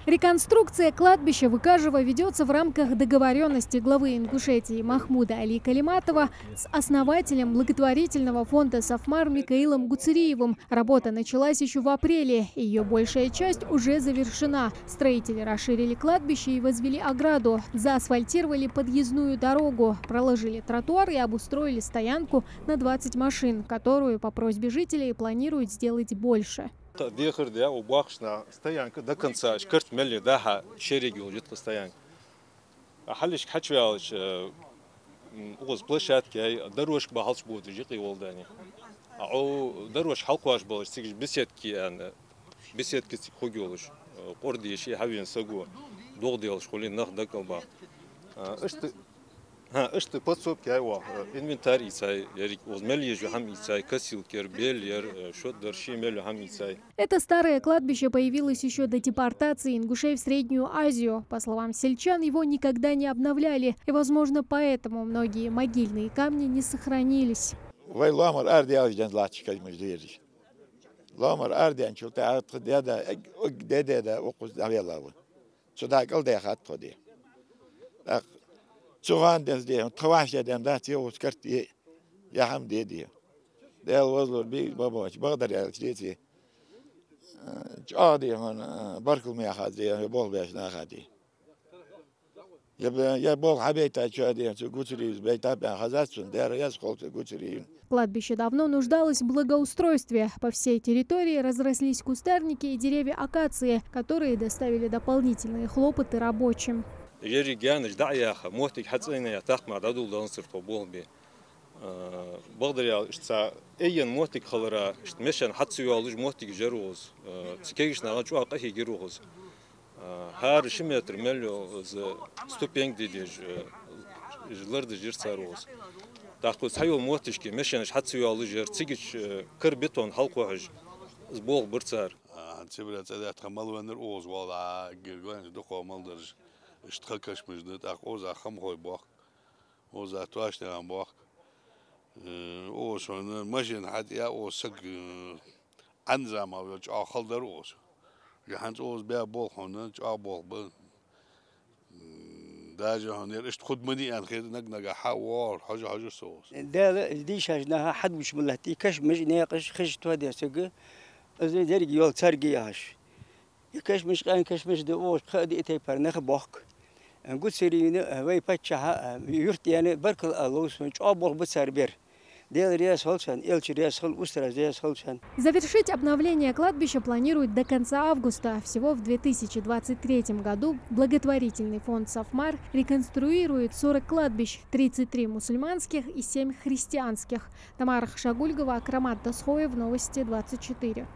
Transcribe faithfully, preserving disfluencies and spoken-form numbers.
Реконструкция кладбища в Икажево ведётся в рамках договорённости главы Ингушетии Махмуда-Али Калиматова с основателем благотворительного фонда «Сафмар» Микаилом Гуцериевым. Работа началась ещё в апреле. Её большая часть уже завершена. Строители расширили кладбище и возвели ограду, заасфальтировали подъездную дорогу, проложили тротуар и обустроили стоянку на двадцать машин, которую по просьбе жителей планируют сделать больше. Дехар да, у бахшна стоянка до конца, шкарт мелли даха шериг йолжитка стоянка. А хьалишка хьачвялч, э, м, укхаза площадка яй, дорожка бахалч бода жикъи волдани. А о дорожка хьалкхош балаш цигаш беседки ан, беседки циг хуг йолаш, э, къордеш и хьавен сагу, дугъ делаш хули нах дакал ба. А, ишта, ха, ишта подсобка яй ва, э, инвентарь ийцай, ярик, оз мел ежу хьам ийцай, косилка яр, бел яр, э, шот дар ши мел хьам ийцай. Это старое кладбище появилось ещё до депортации ингушей в Среднюю Азию. По словам сельчан, его никогда не обновляли, и, возможно, поэтому многие могильные камни не сохранились. Вай лоамара ара дӀаялаш денз латташ калмаш дерриш. Лоамара ара денчул тӀехьа тха деда, эг-, эг-, деда, укхаза дӀавелла ва. Цу дӀа кӀал дехад тхо де. ТӀаккха цу гӀан денз де, тха ваьшта ден дац, е ус карт е, я хьам де де. Дел возлур би, бабач, бакъдар яьлча деце. Э, чӀоагӀа де хьона, э, баркал меха де, я болх беш наха де. Я бе-, я болх хьабейта чу де, цу Гуцериевс бейта бен хазац цун, дера яз холца Гуцериев. Кладбище давно нуждалось в благоустройстве. По всей территории разрослись кустарники и деревья акации, которые доставили дополнительные хлопоты рабочим. Ери гаьнаш дӀаяха, моттиг хьацӀайна я тахма дӀадул данцар тхо болх бе. Э, бакъдар яьлча, иштта цхьа эйен моттиг хилара, иштта мешан хьа ца йоаллаш моттиг жер укхаза. Э, цу кегийча наха чӀоагӀа къахьийгар укхаза. Э, хӀара ши метр мел йола из ступенька дидеш, э, из лардаш яр цар укхаза. ТӀаккха цхьайола моттигашка мешанаш хьа ца йоаллаш яр, цигача, э, кара бетон хьалкхухьаш, из болх бар цар. А, хӀанз цибра цӀа даьтта ха мел веннар укхаза вала, а, гир гонаш дукха мел дарж. Иштта ха кашамаш да, тӀаккха укхаза хамхой бохк. Укхаза тоашнегӀан бохк. Э, укхаза хьона машина хьатӀа я, укхаза саг, э, Ӏанза ма вел, чӀоагӀа хала дар укхаза. Уже хӀанз укхаза бе болх хьона, чӀоагӀа болх ба. М, даже хьона ер иштта худа ма дий аьнна хир, наг-нагахьа вогӀар, хьожа-хьожар со укхаза. Дала дийшача наха хьадувцаш ма латт, и кашамаш, наькъаш хезача тоаде сага, из деррига йола царга яхаш. И кашамаш, къаьна кашамаш да укхаза, пхи а диъ тайпара нах бохк. Гуцериевна, вай паччахьа, юртдена баркал ала лов сона, чӀоагӀа болх ба цар бер. Даьла раьза хилва царна, Элча раьза хилва, устаз раьза хилва царна. Завершить обновление кладбища планируют до конца августа. Всего в две тысячи двадцать третьем году благотворительный фонд «Сафмар» реконструирует сорок кладбищ, тридцать три мусульманских и семь христианских. Тамара Хашагульгова, Акрамат Досхоев, Новости двадцать четыре.